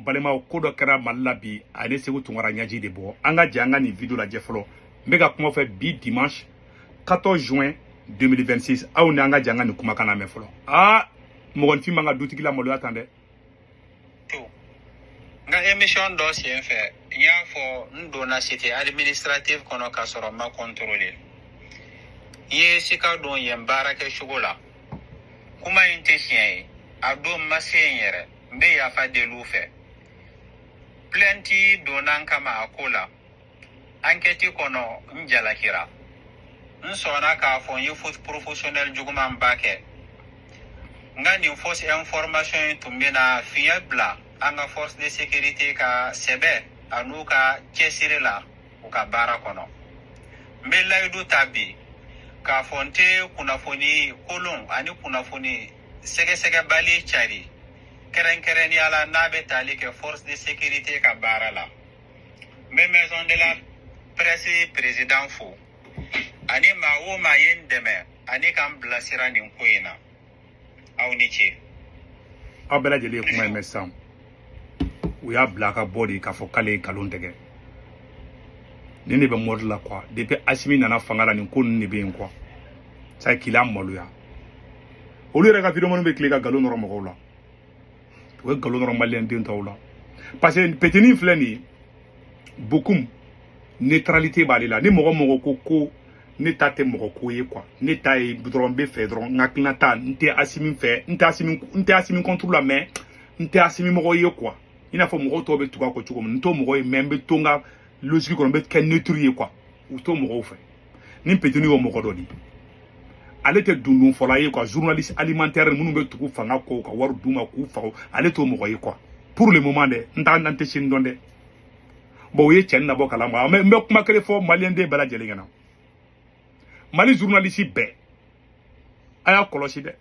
Balimaw, ko dɔ kɛra Mali la bi, a ne Segu Tunkara ɲɛji de bɔ. An ka jɛ an ka nin vidéo lajɛ fɔlɔ. N bɛ ka kuma fɛ bi, dimanche 14 juin 2026. Aw ni an ka jɛ an ka nin kumakan lamɛn fɔlɔ. Aa, mɔgɔninfin man ka dutigi la maloya tan dɛ. N ka émission dɔ sen fɛ, n y'a fɔ n donna cité administrative kɔnɔ k'a sɔrɔ n ma contrôler. N ye sika don yen baara kɛcogo la. Kuma in tɛ tiɲɛ ye. A don n ma se yen yɛrɛ. N bɛ yafa deli u fɛ. Plainte donna n kama a ko la. Enquête kɔnɔ, n jalakira. N sɔnna k'a fɔ n ye faute professionnelle jugumanba kɛ. N ka nin fausse information in tun bɛna fiɲɛ bila an ka force de sécurité ka sɛbɛ an'u ka cɛsiri la u ka baara kɔnɔ. N bɛ layidu ta bi k'a fɔ n tɛ kunnafoni kolon ani kunnafoni sɛgɛsɛgɛbali cari, kɛrɛnkɛrɛnnenya la n'a bɛ tali kɛ force de sécurité ka baara la. N bɛ maison de la presse président fo ani maa o maa ye n dɛmɛ ani k'an bilasira nin ko in na. Aw ni ce. Aw bɛɛ lajɛlen ye kuma in mɛn sisan. U y'a bila a ka bɔ de k'a fɔ k'ale ye nkalon tigɛ. Nin de bɛ mode la quoi. Depuis Asimi nana fanga la, nin ko ninnu de bɛ yen quoi. C'est k'i la maloya. Olu yɛrɛ ka vidéo bɛ tile ka nkalon nɔrɔ mɔgɔw la. U bɛ nkalon nɔrɔ maliyɛn den tɔw la. Parce que petini filɛ nin ye, Bokum neutralité b'ale la. Ni mɔgɔ mɔgɔ ko ko ne ta tɛ mɔgɔ ko ye quoi, ne ta ye dɔrɔn n bɛ fɛ dɔrɔn n hakilina ta, n tɛ Asimi fɛ, n tɛ Asimi contre la, mais n tɛ Asimi mɔgɔ ye quoi. I n'a fɔ mɔgɔw tɔw bɛ tugu a kɔ cogo min, n t'o mɔgɔ ye, mais n bɛ to n ka logique kɔnɔ, n bɛ kɛ neutre ye quoi. U t'o mɔgɔw fɛ. Ni petini y'o mɔgɔ dɔ de ye, ale tɛ dundun fɔla ye quoi. Journaliste alimentaire minnu bɛ tugu fanga kɔ ka wari d'u ma k'u faga, ale t'o mɔgɔ ye quoi. Pour le moment dɛ, n t'a n tɛ sini dɔn dɛ. Bon, u ye cɛnin nabɔ kalama. N bɛ kuma kelen fɔ maliyɛn den bɛɛ lajɛlen ɲɛna: Mali journaliste bɛɛ, a y'a kɔlɔsi dɛ.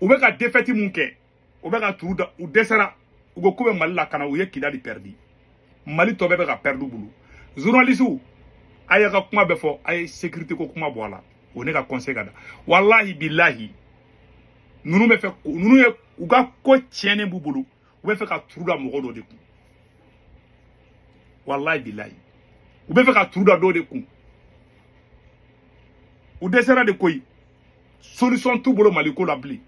U bɛ ka défaite mun kɛ, u bɛ ka turu da, u dɛsɛra. U ko k'u bɛ Mali lakana, u ye Kidali perdu, Mali tɔ bɛɛ bɛ ka perdu bolo. Journaliste, a y'a ka kuma bɛɛ fɔ, a ye sécurité ko kuma bɔ a la. O ne ka conseil ka da. Walahi bilahi, ninnu bɛ fɛ, ninnu ye u ka ko tiɲɛnen b'u bolo, u bɛ fɛ ka turu da mɔgɔ dɔ de kun. Walahi bilahi, u bɛ fɛ ka turu da dɔ de kun. U dɛsɛra de koyi, solution t'u bolo Mali ko la bilen.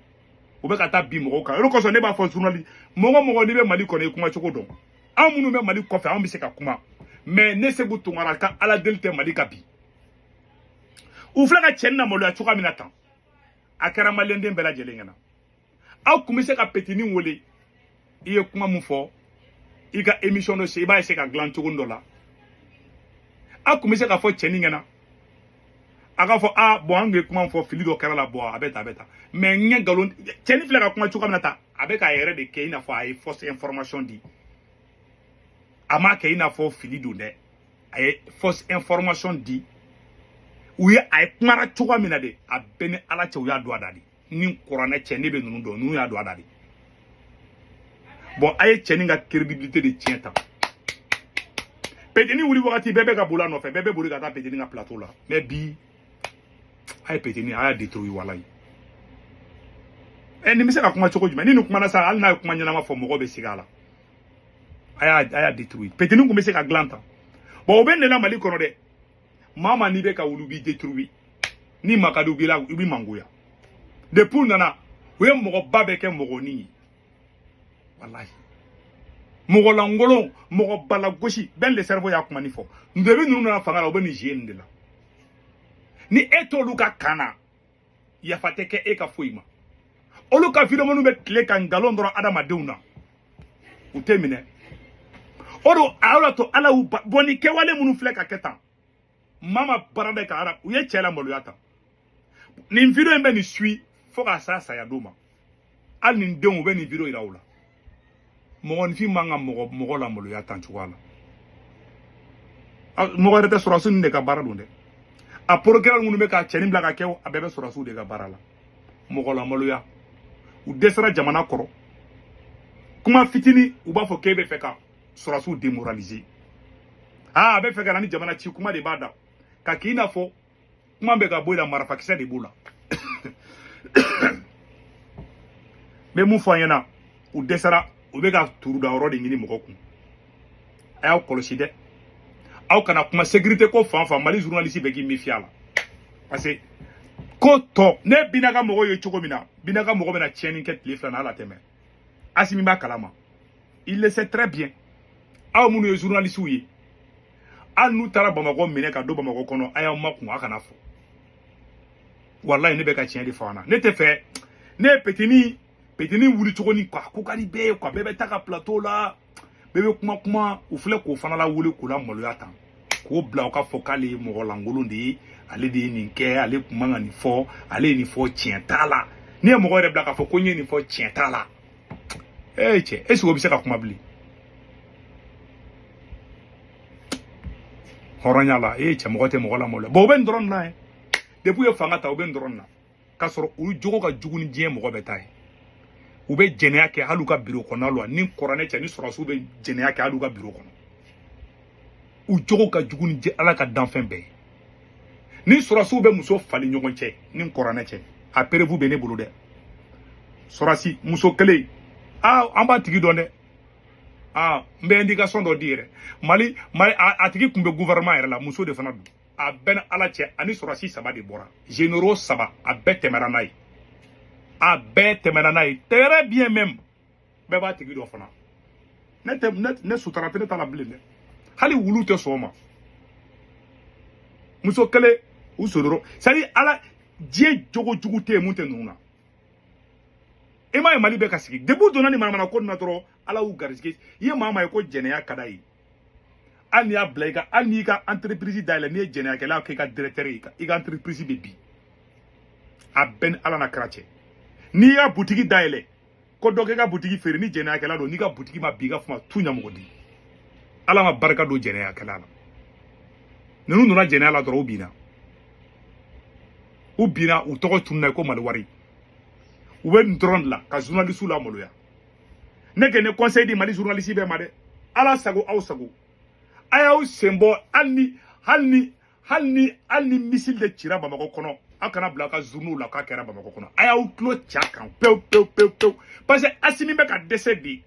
U bɛ ka taa bin mɔgɔw kan. O de kosɔn ne b'a fɔ journaliste mɔgɔ mɔgɔ, n'i bɛ Mali kɔnɔ, i kuma cogo dɔn. Anw minnu bɛ Mali kɔfɛ, anw bɛ se ka kuma, mais ne Segu Tunkara ka ala deli tɛ Mali ka bi. U filɛ ka cɛnin na maloya cogoya min na tan, a kɛra maliyɛnden bɛɛ lajɛlen ɲɛna. Aw kun bɛ se ka petini wele, i ye kuma mun fɔ i ka émission dɔ se, i b'a essayer ka dilan cogo dɔ la. Aw kun bɛ se ka fɔ cɛnin ɲɛna, a k'a fɔ: a bon, an kun ye kuma fɔ, fili dɔ kɛra la. Bon, a bɛ tan, a bɛ tan, mais n ye nkalon. Cɛnin filɛ ka kuma cogoya min na tan, a bɛ k'a yɛrɛ de kɛ i n'a fɔ a ye fausse information di. A m'a kɛ i n'a fɔ fili don dɛ, a ye fausse information di. U ye a ye kumara cogoya min na de, a bɛɛ ni ala cɛ, u y'a don a da de. Ni kuranɛ cɛ, ne bɛ ninnu dɔn, ninnu y'a don a da de. Bon, a ye cɛnin ka crédibilité de tiɲɛ tan. Petini wuli wagati bɛɛ bɛ ka boli a nɔfɛ, bɛɛ bɛ boli ka taa petini ka plateau la, mais bi a ye petini, a y'a détruit. Walayi, ɛ, nin bɛ se ka kuma cogo jumɛn? Ni nin kumana sa, hali n'a ye kuma ɲɛnama fɔ, mɔgɔw bɛ sigi a la. A y'a détruit. Petini kun bɛ se ka dilan tan. Bon, o bɛ ne la Mali kɔnɔ dɛ. Maa maa n'i bɛ ka wuli, u b'i détruit. Ni ma ka di u b'i la, u b'i mangoya. Depuis u nana, u ye mɔgɔba bɛɛ kɛ mɔgɔnin ye. Walahi, mɔgɔ lankolon, mɔgɔ balagosi bɛɛ. Le cerveau y'a kuma ni fɔ. Depuis ninnu nana fanga la, u bɛ nin jeu nin de la. Ni e t'olu ka kan na, yafa tɛ kɛ e ka foyi ma. Olu ka vidéo bɛ tile ka nkalon dɔrɔn adamadenw na, u tɛ minɛ. O don a y'a to ala y'u ba bɔn. Ni kɛwale minnu filɛ ka kɛ tan, maa ma baara bɛ ka ara, u ye cɛ la maloya tan. Nin vidéo in bɛ nin suit fo ka s'a saya don ma. Hali nin denw, u bɛ nin vidéo yira u la. Mɔgɔninfin man ka mɔgɔ mɔgɔ la maloya tan cogoya la. Mɔgɔ yɛrɛ tɛ, sɔrɔdasi ninnu de ka baara don dɛ. A procureur minnu bɛ ka cɛnin bila ka kɛ, a bɛɛ bɛ sɔrɔdasiw de ka baara la. Mɔgɔ la maloya, u dɛsɛra jamana kɔrɔ. Kuma fitinin, u b'a fɔ k'e bɛ fɛ ka sɔrɔdasiw démoraliser. Aa, a bɛ fɛ ka na ni jamana ci kuma de b'a da ka k'i n'a fɔ kuma bɛ ka bɔ i la, marifakisɛ de b'o la. N bɛ mun fɔ an ɲɛna? U dɛsɛra. U bɛ ka turuda yɔrɔ de ɲini mɔgɔ kun. A y'aw kɔlɔsi dɛ. Aw kana kuma sécurité ko fan fan Mali journaliste bɛ k'i méfier a la. Parce que ko tɔ ne Bina ka mɔgɔw ye cogo min na, Bina ka mɔgɔ bɛna tiɲɛni kɛ tile 2 na ala tɛmɛ. Assimi b'a kalama. Il le sait très bien. Aw minnu ye journaliste ye, hali n'u taara Bamakɔ minɛ ka don Bamakɔ kɔnɔ, a y'aw makun a kana fɔ. Wallahi ne bɛ ka tiɲɛ de fɔ an na. Ne tɛ fɛ ne ye petini wuli cogo ni quoi ko ka di bɛɛ ye quoi, bɛɛ bɛ taa ka plateau la, bɛɛ bɛ kuma u filɛ k'o fana lawuli k'o la maloya tan, k'o bila u ka fɔ k'ale ye mɔgɔ lankolon de ye, ale de ye nin kɛ, ale kun man ka nin fɔ, ale ye nin fɔ tiɲɛ t'a la. N'i ye mɔgɔ yɛrɛ bila k'a fɔ ko n ye nin fɔ tiɲɛ t'a la, ee cɛ, est-ce que o bɛ se ka kuma bilen? Hɔrɔnya la, ee cɛ, mɔgɔ tɛ mɔgɔ la maloya. Bon, o bɛ nin dɔrɔn na ye. Depuis u ye fanga ta, u bɛ nin dɔrɔn na. K'a sɔrɔ olu jogo ka jugu ni diɲɛ mɔgɔ bɛɛ ta ye. U bɛ jɛnɛya kɛ hali u ka bureau kɔnɔna la, ni kɔrɔnɛ cɛ ni sɔrɔsiw bɛ jɛnɛya kɛ hali u ka bureau kɔnɔ. U jogo ka jugu ni Ala ka danfɛn bɛɛ ye. Ni sɔrɔsiw bɛ muso fali ɲɔgɔn cɛ ni kɔrɔnɛ cɛ, a preuve bɛ ne bolo dɛ. Sɔrɔsi muso kelen, aa an b'a tigi dɔn dɛ. Aa n bɛ indication dɔ di yɛrɛ. Mali a tigi tun bɛ gouvernement yɛrɛ la, muso de fana don. A bɛɛ ni Ala cɛ, ani sɔrɔsi 3 de bɔra. Généraux 3, a bɛɛ tɛmɛra n'a ye. A bɛɛ tɛmɛna n'a ye très bien même. Bɛɛ b'a tigi dɔ fana. Ne tɛ ne sutara tɛ ne ta la bilen dɛ. Hali wulu tɛ sɔn o ma. Muso kelen u sodoro. C'est à dire Ala diɲɛ jogo jugu tɛ yen mun tɛ ninnu na. E m'a ye Mali bɛ ka sigi. Depuis u donna ni manamana ko nin na dɔrɔn, Ala y'u garisɛgɛ. I ye maa maa ye ko jɛnɛya ka d'a ye. Hali n'i y'a bila i ka, hali n'i ka entreprise dayɛlɛ, n'i ye jɛnɛyakɛla kɛ i ka directeur ye, i ka entreprise bɛ bin. A bɛɛ ni Ala n'a kira cɛ. N'i y'a boutique dayɛlɛ, ko dɔ k'i ka boutique feere, ni jɛnɛyakɛla don, n'i ka boutique ma bin, i ka fama tu ɲɛmɔgɔ di. Ala ma barika don jɛnɛyakɛla la. Ninnu donna jɛnɛya la dɔrɔn, u binna. U binna, u tɔgɔ tununna ko Mali wari. U bɛ nin dɔrɔn de la ka journaliste la maloya. Ne kɛ ne conseil di Mali journaliste bɛɛ ma dɛ. Ala sago aw sago. A y'aw sen bɔ hali ni missile de cira Bamakɔ kɔnɔ, aw kana bila aw ka journaux la k'a kɛra Bamakɔ kɔnɔ. A y'aw tulo ca kan pewu pewu pewu pewu. Parce que Assimi bɛ ka dɛsɛ de.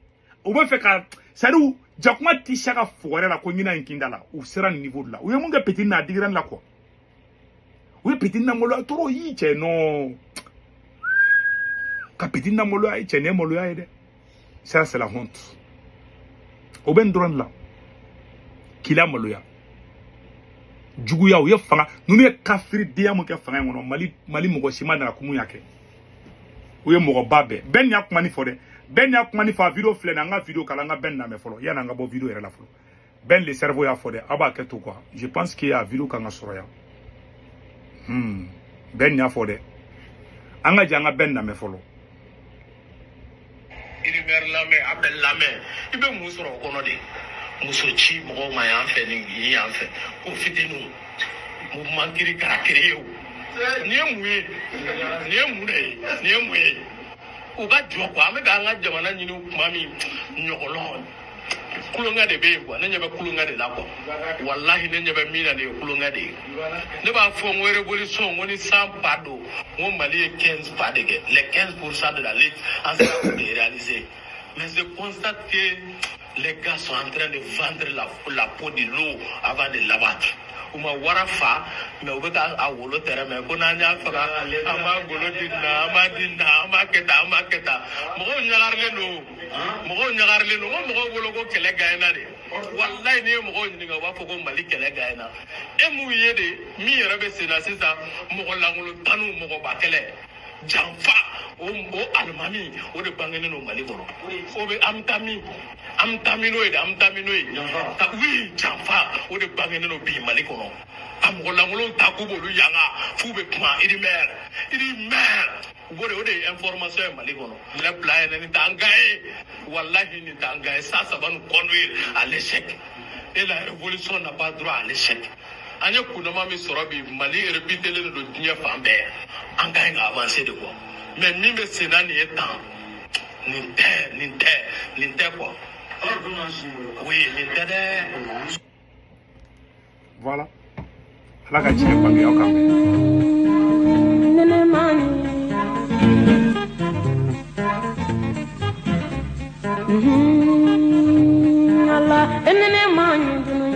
U bɛ fɛ ka, c'est à dire jakuma ti se ka fugɛrɛ la ko ɲinan in kinda la. U sera nin niveau de la. U ye mun kɛ petit na, a digira ne la quoi. U ye petit na maloya trop y'i cɛ non. Ka petit na maloya ye cɛ, nin ye maloya ye dɛ. Ça c'est la honte. O bɛ nin dɔrɔn de la. K'i la maloya. Juguya, u ye fanga ninnu ye kafiridenya mun kɛ fanga in kɔnɔ, Mali mɔgɔ si ma nana ko mun y'a kɛ. U ye mɔgɔba bɛɛ. Bɛɛ nin y'a kuma ni fɔ dɛ. Bɛɛ nin y'a kuma ni fɔ, a vidéo filɛ nin ye, an ka vidéo kala, an ka bɛɛ nin lamɛn fɔlɔ yanni an ka bɔ vidéo yɛrɛ la fɔlɔ. Bɛɛ le cerveau y'a fɔ dɛ, aw b'a kɛ to quoi. Je pense que a vidéo kan ka sɔrɔ yan. Bɛɛ nin y'a fɔ dɛ. An ka jɛ an ka bɛɛ nin lamɛn fɔlɔ. Rumeur lamɛn, a bɛɛ lamɛn. I bɛ mun sɔrɔ o kɔnɔ de? Muso ci mɔgɔw ma yan fɛ ni yan fɛ ko fitininw mouvement kiri k'a créé o. Nin ye mun ye? Nin ye mun de ye? Nin ye mun ye? U ka jɔ quoi. An bɛ k'an ka jamana ɲini kuma min ɲɔgɔlɔn kulonkɛ de bɛ yen quoi. Ne ɲɛ bɛ kulonkɛ de la quoi. Walahi ne ɲɛ bɛ min na nin ye kulonkɛ de ye. Ne b'a fɔ n ko révolution, n ko ni 100 pas don, n ko Mali ye 15 pas de kɛ. Les 15% de la lutte an sera k'o de réaliser. Mais je constate que les gars sont en train de vendre la peau de l'eau avant de l'abattre. U ma wara fa, mais u bɛ ka a wolo tɛrɛ mɛ ko n'an y'a faga an b'a golo di na, an b'a di na, an b'a kɛ tan, an b'a kɛ tan. Mɔgɔw ɲagarilen don, mɔgɔw ɲagarilen don. Ko mɔgɔw bolo ko kɛlɛ gagnera de. Walayi n'i ye mɔgɔw ɲininka, u b'a fɔ ko Mali kɛlɛ gagnera. E m'u ye de min yɛrɛ bɛ sen na sisan, mɔgɔ lankolon tanu, mɔgɔba kɛlɛ, janfa, o alimami o de bangenen don Mali kɔnɔ. O bɛ an bɛ taa min, an bɛ taa min n'o ye dɛ, an bɛ taa min n'o ye. Oui, janfa o de bangenen don bi Mali kɔnɔ. Ka mɔgɔ lankolonw ta k'u b'olu yanga f'u bɛ kuma rumeur rumeur. U b'o de, o de ye information ye Mali kɔnɔ. Ne bila yɛrɛ nin t'an ga ye, walahi nin t'an ga ye. Ça, ça va nous conduire à l'échec. Et la révolution n'a pas droit à l'échec. An ye kundama min sɔrɔ bi, Mali répételen don diɲɛ fan bɛɛ. An ka ɲi ka avancer de quoi. Mais min bɛ sen na nin ye tan, nin tɛ, nin tɛ, nin tɛ quoi. Oui, nin tɛ dɛ. Voilà. Ala ka tiɲɛ bange aw kan bɛn. Ne ma ɲugun.